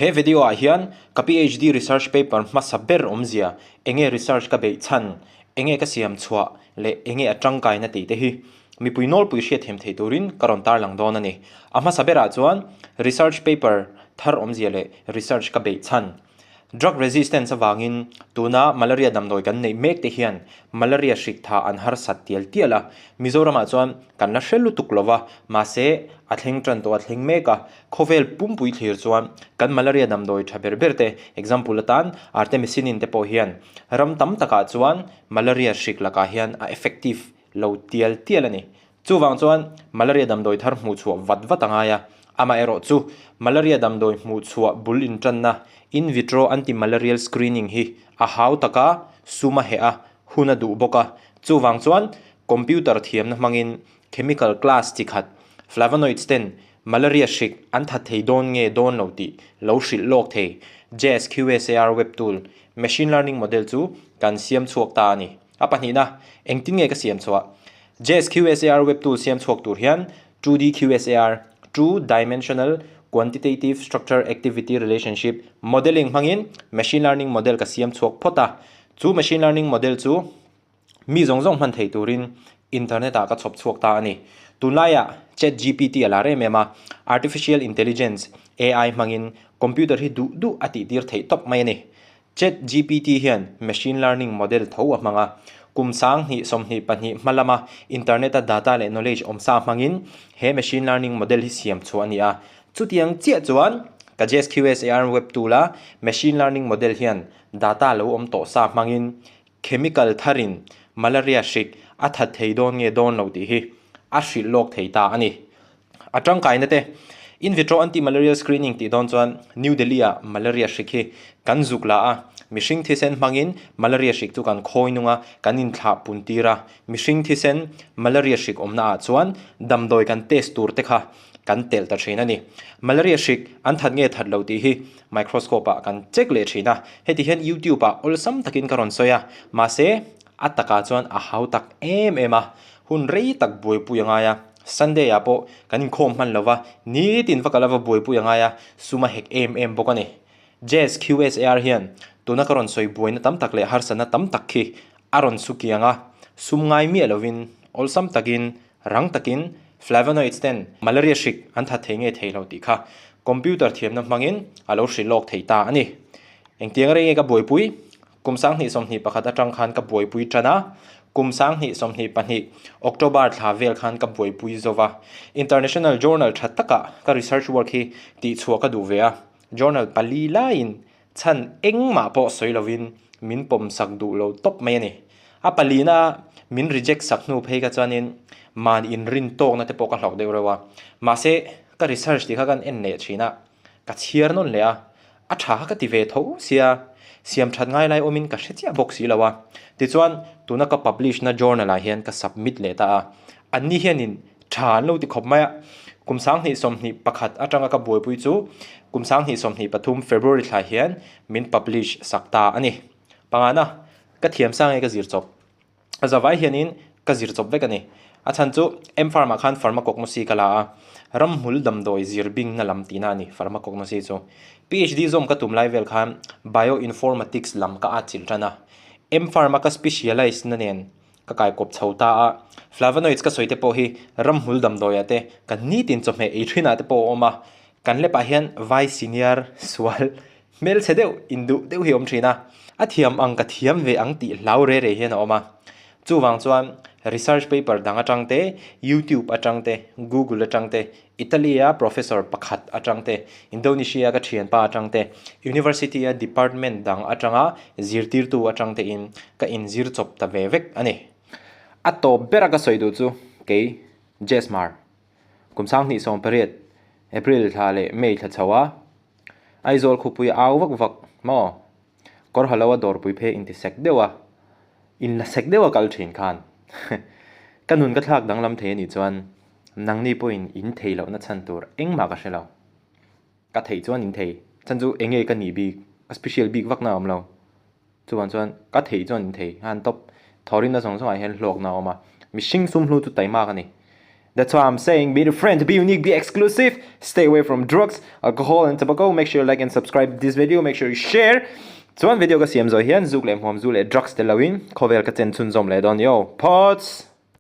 He video ah hian ka PhD research paper hmasa ber awmzia, enge research ka beih chhan, enge ka siam chhuah leh enge a tangkaina tih te hi mipui nawlpui hriatthiam theih turin ka rawn tarlang dawn a ni. A hmasa berah chuan research paper thar awmzia leh research ka beih chhan. Drug resistance avangin tuna malaria damdawi kan neih mek te hian malaria hrik tha an harsat tial tial a, Mizoramah chuan kan la hre lutuk lo va, mahse a thleng tan tawh a thleng mek a, khawvel pumpui thlir chuan kan malaria damdawi tha ber ber te example atan artemisinin te pawh hian ram tam takah chuan malaria hrik lakah hian a effective lo tial tial a ni. Chuvang chuan malaria damdawi thar hmuh chhuah vat vat a ngai a, amaherawh chu malaria damdawi hmuh chhuah bul intanna in vitro anti-malarial screening hi a hau tak a, sum a heh a, hun a duh bawk a. Chuvang chuan computer thiamna hmangin chemical class chi khat flavonoids ten malaria hrik an that thei dawn nge dawn lo tih lo hrilh lawk thei Jazz QSAR web tool machine learning model chu kan siam chhuak ta a ni. A pahnihna, engtin nge ka siam chhuah? JSQSAR web tool siam chhuak tur hian 2D QSAR, Two Dimensional Quantitative Structure Activity Relationship, modelling hmangin machine learning model ka siam chhuak phawt a. Chu machine learning model chu mi zawng zawng hman thei turin internet ah ka chhawp chhuak ta a ni. Tunlaiah ChatGPT a lar em em a, Artificial Intelligence, AI, hmangin computer hi duh duh a tihtir theih tawp mai a ni. ChatGPT hian machine learning model tho a hmang a, kum 20 22 hma lama internet-a data leh knowledge awmsa hmangin he machine learning model hi siam chhuah a ni a. Chutiang chiah chuan ka JSQSAR web tool-a machine learning model hian data lo awm tawh sa hmangin chemical tharin malaria hrik a that thei dawn nge dawn lo tih hi a hrilh lawk thei ta a ni. A tangkaina te, In vitro anti-malarial screening tih dawn chuan New Delhi-ah malaria hrik hi kan zuk la a, mihring thisen hmangin malaria hrik chu kan khawi nung a, kan inthlah pun tir a, mihring thisen malaria hrik awmna ah chuan damdawi kan test tur te kha kan telh ta thin a ni. Malaria hrik an that nge that lo tih hi microscope ah kan check leh thin a, heti hian YouTube ah awlsam takin ka rawn sawi a, mahse a takah chuan a hau tak em em a, Hun rei tak buaipui a ngai a, Sunday ah pawh kan inkhawm hman lo va, nitin va kal a va buaipui a ngai a, sum a hek em em bawk a ni. Jazz QSAR hian tuna ka rawn sawi buaina tam tak leh harsatna tam tak khi a rawn su kiang a, sum ngai miah lovin awlsam takin rang takin flavonoids ten malaria hrik an that thei nge thei lo tih kha computer thiamna hmangin a lo hrilh lawk thei ta a ni. Engtiang rei nge ka buaipui? Kum 2021 atang khan ka buaipui tan a, kum 2022 October thla vel khan ka buaipui zo va. International journal tha takah ka research work hi tihchhuah ka duh ve a, journal pali laiin chhan engmah pawh sawi lovin min pawmsak duh lo tawp mai a ni. A palina min reject sak hnu phei kha chuanin man inrin tawkna te pawh ka hlauh deuh reuh a, mahse ka research tih kha kan en leh thin a, ka chhiar nawn leh a, A tha ka ti ve tho sia, siam that ngai lai awmin ka hre chiah bawk si lo a. Tichuan, tuna ka publish na journal ah hian ka submit leh ta a. Anni hianin tha an lo ti khawp mai a. Kum 2021 atanga ka buaipui chu kum 2023 February thla hian min publish sak ta a ni. Pangana, ka thiam sang e ka zir chawp. A zavai hianin ka zir chawp vek a ni. A chhan chu M-Pharm ah khan Pharmacognosy ka la a, ramhmul damdawi zir bingna lam tihna a ni Pharmacognosy chu. PhD zawm ka tum lai vel khan Bioinformatics lam ka atchilh tan a, M-Pharm a ka specialise na nen ka kaikawp chho ta a. Flavonoids ka sawi te pawh hi ramhmul damdawiah te kan nitin chawhmeh ei thinah te pawh a awm a, kan lep ah hian vai senior sual Hmelchhe deuh, induh deuh hi a awm thin a, a thiam ang ka thiam ve ang tih hlau re re hian a awm a. Chuvang chuan research paper dang atang te, YouTube atang te, Google atang te, Italy-a professor pakhat atang te, Indonesia-a ka thianpa atang te, University-a department dang atanga zirtirtu atang tein ka inzir chawp ta ve vek a ni. A tawp bera ka sawi duh chu kei Jesmar, kum 2018 April thla leh May thla chho a, Aizawl khawpui au vak vak maw? Kawr ha lo a dawrpui phei inti sek deuh a, inla sek deuh a kal thin khan ka nun ka thlak danglam thei a nih chuan nangni pawhin in thei lohna chhan tur engmah ka hre lo. Ka theih chuan in thei chhan chu eng nge ka nih bik, ka special bik vakna a awm lo. Chuvang chuan ka theih chuan in thei khan tawp thawhrimna zawng zawngah hian hlawkna a awm a, mihring sum hlu chu taimak a ni. That's why I'm saying be different, be unique, be exclusive, stay away from drugs, alcohol and tobacco. Make sure you like and subscribe this video, make sure you share. Chuan video ka siam zawh hian zuk leh hmuam zu leh drugs tel loin khawvel ka chen chhunzawm leh dawn yo. Pots!